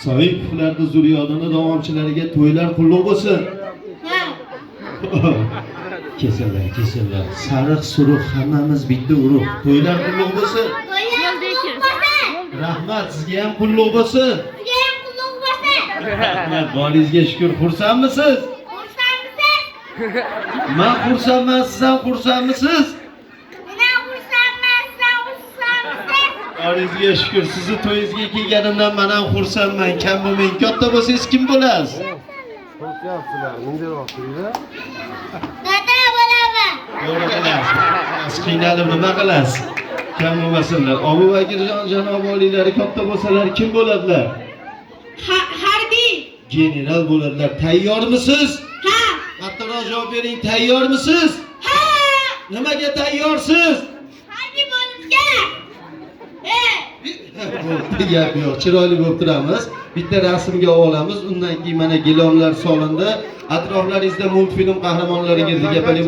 Soipovlarni zurriyodini davomchilariga to'ylar qulluq bo'lsin. Ha. Kesinlar, kesinlar. Sariq, suruq hammamiz bitta urug'. To'ylar qulluq bo'lsin. To'ylar qulluq bo'lsin. Rahmat, sizga ham qulluq bo'lsin. Sizga ham qulluq bo'lsin. Rahmat, boringizga shukur. Xursandmisiz? Xursandmisiz? Men xursandman, siz ham xursandmisiz? Men ham xursandman, siz ham xursandmisiz? Boringizga shukur, sizni to'yingizga kelganimdan men ham xursandman. Kam bo'lmang. Katta bo'lsangiz kim bo'lasiz? Qo'rqyapsizlar, bunday olib. Dada bo'laman. To'g'ri qilasiz. Qiynalib nima qilasiz? Kam bo'lmasinlar. Abu Bakrjon janobi oliylari katta bo'lsalar kim bo'ladilar? Harbiy. General bo'ladilar. Tayyormisiz? Ha. Qattiqroq javob bering. Tayyormisiz? Ha. Nimaga tayyorsiz? Harbiy bo'lishga. He. Bo'pti, gap yo'q. Chiroyli bo'lib turamiz. Bitta rasmga olamiz. Undan keyin mana gilonlar solindi. Atroflaringizda multfilm qahramonlari gapali bo'ladi.